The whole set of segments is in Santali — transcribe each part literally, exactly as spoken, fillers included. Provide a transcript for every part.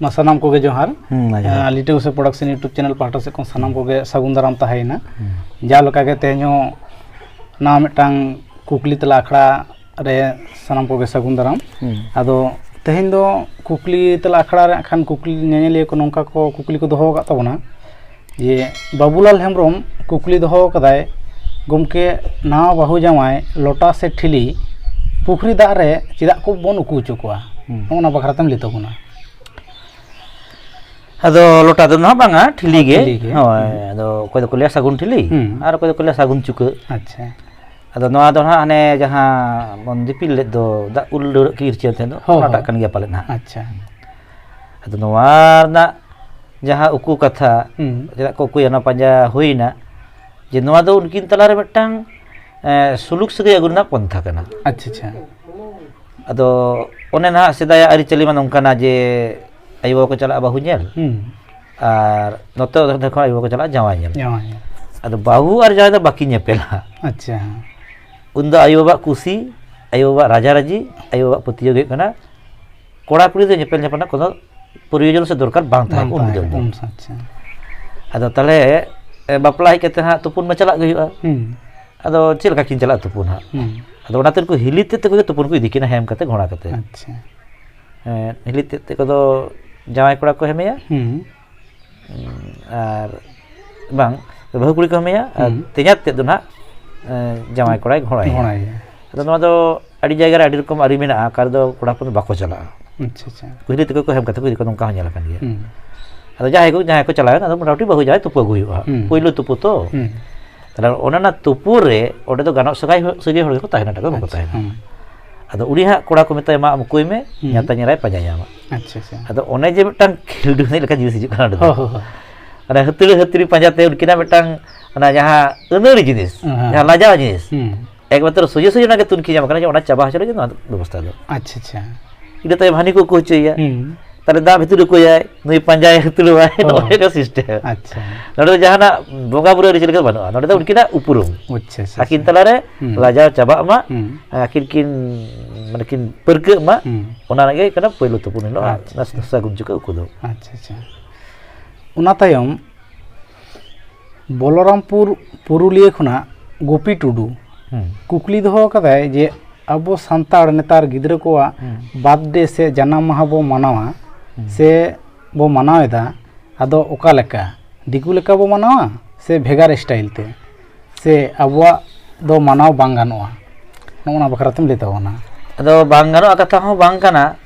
ᱢᱟ ᱥᱟᱱᱟᱢ ᱠᱚᱜᱮ ᱡᱚᱦᱟᱨ᱾ ᱦᱩᱸ, ᱢᱟ ᱡᱚᱦᱟᱨ᱾ ᱟᱸ, ᱞᱤᱴᱟᱹ ᱜᱚᱸᱥᱟᱭ ᱯᱨᱚᱰᱟᱠᱥᱚᱱ YouTube ᱪᱮᱱᱮᱞ ᱯᱟᱦᱴᱟ ᱥᱮᱫ ᱠᱷᱚᱱ ᱥᱟᱱᱟᱢ ᱠᱚᱜᱮ ᱥᱟᱹᱜᱩᱱ ᱫᱟᱨᱟᱢ ᱛᱟᱦᱮᱸᱭᱮᱱᱟ᱾ ᱦᱩᱸ᱾ ᱡᱟᱦᱟᱸ ᱞᱮᱠᱟ ᱜᱮ ᱛᱮᱦᱮᱧ ᱦᱚᱸ ᱱᱟᱣᱟ ᱢᱤᱫᱴᱟᱝ ᱠᱩᱠᱞᱤ ᱛᱮᱞᱟ ᱟᱠᱷᱲᱟ ᱨᱮ ᱥᱟᱱᱟᱢ ᱠᱚᱜᱮ ᱥᱟᱹᱜᱩᱱ ᱫᱟᱨᱟᱢ᱾ ᱦᱩᱸ᱾ ᱟᱫᱚ ᱛᱮᱦᱮᱧ ᱫᱚ ᱠᱩᱠᱞᱤ ᱛᱮᱞᱟ ᱟᱠᱷᱲᱟ ᱨᱮ ᱦᱟᱸᱜ ᱠᱷᱟᱱ ᱠᱩᱠᱞᱤ, ᱧᱮᱧᱮᱞᱤᱭᱟᱹ ᱠᱚ ᱱᱚᱝᱠᱟ ᱠᱚ ᱠᱩᱠᱞᱤ ᱠᱚ ᱫᱚᱦᱚ ᱟᱠᱟᱫ ᱛᱟᱵᱚᱱᱟ ᱡᱮ, ᱵᱟᱹᱵᱩᱞᱟᱞ ᱦᱮᱢᱵᱨᱚᱢ ᱠᱩᱠᱞᱤ ᱫᱚᱦᱚ ᱟᱠᱟᱫᱟᱭ, "ᱜᱚᱢᱠᱮ, ᱱᱟᱣᱟ ᱵᱟᱹᱦᱩ ᱡᱟᱶᱟᱭ ᱞᱚᱴᱟ ᱥᱮ ᱴᱷᱤᱞᱤ ᱯᱩᱠᱷᱨᱤ ᱫᱟᱜ ᱨᱮ ᱪᱮᱫᱟᱜ ᱠᱚ ᱵᱚᱱ ᱩᱠᱩ ᱦᱚᱪᱚ ᱠᱚᱣᱟ?" ᱦᱩᱸ᱾ ᱱᱚᱜᱼᱚ ᱱᱟ ᱵᱟᱠᱷᱨᱟ ᱛᱮᱢ ᱞᱟᱹᱭ ᱛᱟᱵᱚᱱᱟ᱾ ᱟᱫᱚ ᱞᱚᱴᱟ ᱫᱚ ᱱᱟᱦᱟᱜ ᱵᱟᱝᱟ, ᱴᱷᱤᱞᱤ ᱜᱮ᱾ ᱴᱷᱤᱞᱤ ᱜᱮ᱾ ᱦᱳᱭ, ᱦᱩᱸ᱾ ᱟᱫᱚ ᱚᱠᱚᱭ ᱫᱚᱠᱚ ᱞᱟᱹᱭᱟ ᱥᱟᱹᱜᱩᱱ ᱴᱷᱤᱞᱤ, ᱦᱩᱸ᱾ ᱟᱨ ᱚᱠᱚᱭ ᱫᱚᱠᱚ ᱞᱟᱹᱭᱟ ᱥᱟᱹᱜᱩᱱ ᱪᱩᱠᱟᱹᱜ᱾ ᱟᱪᱪᱷᱟ᱾ ᱟᱫᱚ ᱱᱚᱣᱟ ᱫᱚ ᱱᱟᱦᱟᱜ ᱦᱟᱱᱮ ᱡᱟᱦᱟᱸ ᱵᱚᱱ ᱫᱤᱯᱤᱞ ᱞᱮᱫ ᱫᱚ, ᱫᱟᱜ ᱩᱞ ᱰᱟᱹᱣᱨᱟᱹᱜ ᱠᱤ ᱤᱨᱪᱤᱭᱟᱱ ᱛᱟᱦᱮᱸ ᱫᱚ, ᱦᱳᱭ, ᱚᱱᱟᱴᱟᱜ ᱦᱳᱭ᱾ ᱠᱟᱱ ᱜᱮᱭᱟ ᱯᱟᱞᱮᱫ ᱱᱟᱦᱟᱜ᱾ ᱟᱪᱪᱷᱟ᱾ ᱟᱫᱚ ᱱᱚᱣᱟ ᱨᱮᱱᱟᱜ ᱡᱟᱦᱟᱸ ᱩᱠᱩ ᱠᱟᱛᱷᱟ, ᱦᱩᱸ᱾ ᱪᱮᱫᱟᱜ ᱠᱚ ᱩᱠᱩᱭᱟ, ᱚᱱᱟ ᱯᱟᱸᱡᱟ ᱦᱩᱭᱱᱟ ᱡᱮ ᱱᱚᱣᱟ ᱫᱚ ᱩᱱᱠᱤᱱ ᱛᱟᱞᱟᱨᱮ ᱢᱤᱫᱴᱟᱝ, ᱮ, ᱥᱩᱞᱩᱠ ᱥᱟᱹᱜᱟᱹᱭ ᱟᱹᱜᱩ ᱨᱮᱱᱟᱜ ᱯᱚᱱᱛᱷᱟ ᱠᱟᱱᱟ᱾ ᱟᱪᱪᱷᱟ, ᱟᱪᱪᱷᱟ᱾ ᱟᱫᱚ ᱚᱱᱮ ᱱᱟᱦᱟᱜ ᱥᱮᱫᱟᱭᱟᱜ ᱟᱹᱨᱤᱪᱟᱹᱞᱤ ᱢᱟ ᱱᱚᱝᱠᱟᱱᱟ ᱡᱮ ᱟᱭᱳ ᱵᱟᱵᱟ ᱠᱚ ᱪᱟᱞᱟᱜᱼᱟ ᱵᱟᱹᱦᱩ ᱧᱮᱞ, ᱦᱩᱸ᱾ ᱟᱨ ᱱᱚᱛᱮ ᱚᱫᱷᱮᱠ ᱦᱚᱸ ᱟᱭᱳ ᱵᱟᱵᱟ ᱠᱚ ᱪᱟᱞᱟᱜᱼᱟ ᱡᱟᱶᱟᱭ ᱧᱮᱞ᱾ ᱡᱟᱶᱟᱭ ᱧᱮᱞ᱾ ᱟᱫᱚ ᱵᱟᱹᱦᱩ ᱟᱨ ᱡᱟᱶᱟᱭ ᱫᱚ ᱵᱟᱹᱠᱤᱱ ᱧᱮᱯᱮᱞᱟ᱾ ᱟᱪᱪᱷᱟ᱾ ᱩᱱᱫᱚ ᱟᱭᱳ ᱵᱟᱵᱟᱣᱟᱜ ᱠᱩᱥᱤ, ᱟᱭᱳ ᱵᱟᱵᱟᱣᱟᱜ ᱨᱟᱡᱟᱨᱟᱡᱤ, ᱟᱭᱳ ᱵᱟᱵᱟᱣᱟᱜ ᱯᱟᱹᱛᱭᱟᱹᱣ ᱜᱮ ᱦᱩᱭᱩᱜ ᱠᱟᱱᱟ ᱠᱚᱲᱟ ᱠᱩᱲᱤ ᱫᱚ ᱧᱮᱯᱮᱞ ᱧᱟᱯᱟᱢ ᱨᱮᱱᱟᱜ ᱠᱳᱱᱳ ᱯᱨᱚᱭᱳᱡᱚᱱ ᱥᱮ ᱫᱚᱨᱠᱟᱨ ᱵᱟᱝ ᱛᱟᱦᱮᱸ ᱵᱟᱝ ᱠᱚᱜᱼᱟ ᱩᱱ ᱛᱟᱦᱮᱸ ᱵᱤᱫᱟᱹᱞ ᱫᱚ᱾ ᱠᱚᱜᱼᱟ, ᱩᱱ ᱥᱚᱢᱚᱭ, ᱟᱪᱪᱷᱟ᱾ ᱟᱫᱚ ᱛᱟᱦᱞᱮ, ᱮ, ᱵᱟᱯᱞᱟ ᱦᱮᱡ ᱠᱟᱛᱮ ᱦᱟᱸᱜ ᱛᱩᱯᱩᱱ ᱢᱟ ᱪᱟᱞᱟᱜ ᱜᱮ ᱦᱩᱭᱩᱜᱼᱟ᱾ ᱦᱩᱸ᱾ ᱟᱫᱚ ᱪᱮᱫ ᱞᱮᱠᱟ ᱠᱤᱱ ᱪᱟᱞᱟᱜᱼᱟ ᱛᱩᱯᱩᱱ ᱦᱟᱸᱜ? ᱦᱩᱸ᱾ ᱟᱫᱚ ᱚᱱᱟᱛᱮ ᱩᱱᱠᱩ ᱦᱤᱞᱤ ᱛᱮᱫ ᱛᱮᱠᱚ ᱜᱮ ᱛᱩᱯᱩᱱ ᱠᱚ ᱤᱫᱤ ᱠᱤᱱᱟ ᱦᱮᱢ ᱠᱟᱛᱮ, ᱜᱷᱚᱲᱟ ᱠᱟᱛᱮ᱾ ᱟᱪᱪᱷᱟ᱾ ᱮ, ᱦᱤᱞᱤ ᱛᱮᱫ ᱛᱮᱠᱚ ᱫᱚ ᱡᱟᱶᱟᱭ ᱠᱚᱲᱟ ᱠᱚ ᱦᱮᱢᱮᱭᱟ᱾ ᱦᱩᱸ᱾ ᱟᱨ ᱵᱟᱝ, ᱵᱟᱹᱦᱩ ᱠᱩᱲᱤ ᱠᱚ ᱦᱮᱢᱮᱭᱟ, ᱟᱨ ᱦᱩᱸ᱾ ᱛᱮᱧᱟᱝ ᱛᱮᱫ ᱫᱚ ᱱᱟᱦᱟᱜ, ᱮ, ᱡᱟᱶᱟᱭ ᱠᱚᱲᱟᱭ ᱜᱷᱚᱲᱟᱭᱟ᱾ ᱜᱷᱚᱲᱟᱭᱟ᱾ ᱟᱫᱚ ᱱᱚᱣᱟ ᱫᱚ ᱟᱹᱰᱤ ᱡᱟᱭᱜᱟ ᱨᱮ ᱟᱹᱰᱤ ᱨᱚᱠᱚᱢ ᱟᱹᱨᱤ ᱢᱮᱱᱟᱜᱼᱟ, ᱚᱠᱟ ᱨᱮᱫᱚ ᱠᱚᱲᱟ ᱦᱚᱯᱚᱱ ᱫᱚ ᱵᱟᱠᱚ ᱪᱟᱞᱟᱜᱼᱟ᱾ ᱟᱪᱪᱷᱟ, ᱟᱪᱪᱷᱟ᱾ ᱦᱤᱞᱤ ᱛᱮᱠᱚ ᱠᱚ ᱦᱮᱢ ᱠᱟᱛᱮ ᱠᱚ ᱤᱫᱤ ᱠᱚᱣᱟ, ᱱᱚᱝᱠᱟ ᱦᱚᱸ ᱧᱮᱞ ᱟᱠᱟᱱ ᱜᱮᱭᱟ᱾ ᱦᱩᱸ᱾ ᱟᱫᱚ ᱡᱟᱦᱟᱸᱭ ᱠᱚ, ᱡᱟᱦᱟᱸᱭ ᱠᱚ ᱪᱟᱞᱟᱣᱮᱱ, ᱟᱫᱚ ᱢᱚᱴᱟᱢᱩᱴᱤ ᱵᱟᱹᱦᱩ ᱡᱟᱶᱟᱭ ᱛᱩᱯᱩ ᱟᱹᱜᱩᱭ ᱦᱩᱭᱩᱜᱼᱟ᱾ ᱦᱩᱸ᱾ ᱯᱳᱭᱞᱳ ᱛᱩᱯᱩ ᱛᱚ᱾ ᱦᱩᱸ᱾ ᱛᱟᱦᱞᱮ ᱚᱱᱮ ᱚᱱᱟ ᱛᱩᱯᱩ ᱨᱮ ᱚᱸᱰᱮ ᱫᱚ ᱜᱟᱱᱚᱜ ᱥᱟᱹᱜᱟᱹᱭ ᱦᱚᱲ, ᱥᱟᱹᱜᱟᱹᱭ ᱦᱚᱲ ᱜᱮᱠᱚ ᱛᱟᱦᱮᱱᱟ, ᱮᱴᱟᱜ ᱫᱚ ᱵᱟᱠᱚ ᱟᱪᱪᱷᱟ, ᱛᱟᱦᱮᱱᱟ᱾ ᱦᱩᱸ᱾ ᱟᱫᱚ ᱩᱱᱤ ᱦᱟᱸᱜ ᱠᱚᱲᱟ ᱠᱚ ᱢᱮᱛᱟᱭᱟ, "ᱢᱟ ᱟᱢ ᱩᱠᱩᱭ ᱢᱮ, ᱦᱩᱸ᱾ ᱧᱟᱛᱟ ᱧᱮᱞᱟᱭ ᱯᱟᱸᱡᱟ ᱧᱟᱢᱟ᱾" ᱟᱪᱪᱷᱟ, ᱟᱪᱪᱷᱟ᱾ ᱟᱫᱚ ᱚᱱᱮ ᱡᱮ ᱢᱤᱫᱴᱟᱝ ᱠᱷᱤᱞᱰᱩ ᱮᱱᱮᱡ ᱞᱮᱠᱟ ᱡᱤᱱᱤᱥ ᱦᱤᱡᱩᱜ ᱠᱟᱱᱟ ᱚᱸᱰᱮ ᱫᱚ᱾ ᱦᱳᱭ, ᱦᱳᱭ, ᱦᱳᱭ᱾ ᱚᱱᱟ ᱦᱟᱹᱛᱲᱟᱹ ᱦᱟᱹᱛᱲᱤ ᱯᱟᱸᱡᱟ ᱛᱮ ᱩᱱᱠᱤᱱᱟᱜ ᱢᱤᱫᱴᱟᱝ, ᱚᱱᱟ ᱡᱟᱦᱟᱸ ᱟᱹᱱᱟᱹᱲᱤ ᱡᱤᱱᱤᱥ, ᱦᱮᱸ᱾ ᱡᱟᱦᱟᱸ ᱞᱟᱡᱟᱣ ᱡᱤᱱᱤᱥ, ᱦᱩᱸ᱾ ᱮᱠᱢᱟᱛᱨᱚ ᱥᱚᱡᱷᱮ ᱥᱚᱡᱷᱮ ᱚᱱᱟᱜᱮ ᱛᱩᱱᱠᱷᱤ ᱧᱟᱢ ᱠᱟᱱᱟ ᱡᱮ ᱚᱱᱟ ᱪᱟᱵᱟ ᱦᱚᱪᱚ ᱞᱟᱹᱜᱤᱫ ᱱᱚᱣᱟ ᱵᱮᱵᱚᱥᱛᱷᱟ ᱫᱚ᱾ ᱟᱪᱪᱷᱟ, ᱟᱪᱪᱷᱟ᱾ ᱤᱱᱟᱹ ᱛᱟᱭᱚᱢ ᱦᱟᱹᱱᱤ ᱠᱚ ᱩᱠᱩ ᱦᱚᱪᱚᱭᱮᱭᱟ᱾ ᱦᱩᱸ᱾ ᱛᱟᱦᱞᱮ ᱫᱟᱜ ᱵᱷᱤᱛᱤᱨ ᱨᱮ ᱚᱠᱚᱭᱟᱭ? ᱱᱩᱭ ᱯᱟᱸᱡᱟᱭ ᱛᱩᱞᱟᱹᱣᱟᱭ᱾ ᱦᱳᱭ᱾ ᱱᱚᱜᱼᱚᱭ ᱱᱚᱝᱠᱟ system᱾ ᱟᱪᱪᱷᱟ᱾ ᱱᱚᱰᱮ ᱫᱚ ᱡᱟᱦᱟᱱᱟᱜ ᱵᱚᱸᱜᱟ ᱵᱩᱨᱩ ᱟᱹᱨᱤᱪᱟᱹᱞᱤ ᱠᱚᱫᱚ ᱵᱟᱹᱱᱩᱜᱼᱟ, ᱱᱚᱰᱮ ᱫᱚ ᱩᱱᱠᱤᱱᱟᱜ ᱩᱯᱨᱩᱢ᱾ ᱟᱪᱪᱷᱟ, ᱟᱪᱪᱷᱟ, ᱟᱹᱠᱤᱱ ᱟᱪᱪᱷᱟ᱾ ᱛᱟᱞᱟᱨᱮ ᱦᱩᱸ᱾ ᱞᱟᱡᱟᱣ ᱪᱟᱵᱟᱜ ᱢᱟ, ᱦᱩᱸ᱾ ᱟᱹᱠᱤᱱ ᱠᱤᱱ, ᱢᱟᱱᱮ ᱠᱤᱱ ᱯᱟᱹᱨᱠᱟᱹᱜ ᱢᱟ, ᱦᱩᱸ᱾ ᱚᱱᱟ ᱨᱮᱜᱮ ᱦᱩᱭᱩᱜ ᱠᱟᱱᱟ ᱯᱳᱭᱞᱳ ᱛᱩᱯᱩᱱ ᱦᱤᱞᱳᱜ ᱟᱨ ᱟᱪᱪᱷᱟ, ᱟᱪᱪᱷᱟ᱾ ᱥᱟᱹᱜᱩᱱ ᱪᱩᱠᱟᱹᱜ ᱩᱠᱩ ᱫᱚ᱾ ᱟᱪᱪᱷᱟ, ᱟᱪᱪᱷᱟ᱾ ᱚᱱᱟ ᱛᱟᱭᱚᱢ ᱵᱚᱞᱚᱨᱟᱢᱯᱩᱨ ᱯᱩᱨᱩᱞᱤᱭᱟᱹ ᱠᱷᱚᱱᱟᱜ ᱜᱳᱯᱤ ᱴᱩᱰᱩ ᱦᱩᱸ᱾ ᱠᱩᱠᱞᱤ ᱫᱚᱦᱚ ᱟᱠᱟᱫᱟᱭ ᱡᱮ ᱟᱵᱚ ᱥᱟᱱᱛᱟᱲ ᱱᱮᱛᱟᱨ ᱜᱤᱫᱽᱨᱟᱹ ᱠᱚᱣᱟᱜ ᱦᱩᱸ᱾ Birthday ᱥᱮ ᱡᱟᱱᱟᱢ ᱢᱟᱦᱟ ᱵᱚ ᱢᱟᱱᱟᱣᱟ ᱦᱩᱸ᱾ ᱥᱮ ᱵᱚ ᱢᱟᱱᱟᱣ ᱮᱫᱟ, ᱟᱫᱚ ᱚᱠᱟ ᱞᱮᱠᱟ? ᱫᱤᱠᱩ ᱞᱮᱠᱟ ᱵᱚ ᱢᱟᱱᱟᱣᱟ ᱥᱮ ᱵᱷᱮᱜᱟᱨ style ᱛᱮ? ᱥᱮ ᱟᱵᱚᱣᱟᱜ ᱫᱚ ᱢᱟᱱᱟᱣ ᱵᱟᱝ ᱜᱟᱱᱚᱜᱼᱟ? ᱱᱚᱜᱼᱚ ᱱᱟ ᱵᱟᱠᱷᱨᱟ ᱛᱮᱢ ᱞᱟᱹᱭ ᱛᱟᱵᱚᱱᱟ᱾ ᱟᱫᱚ ᱵᱟᱝ ᱜᱟᱱᱚᱜᱼᱟ ᱠᱟᱛᱷᱟ ᱦᱚᱸ ᱵᱟᱝ ᱠᱟᱱᱟ,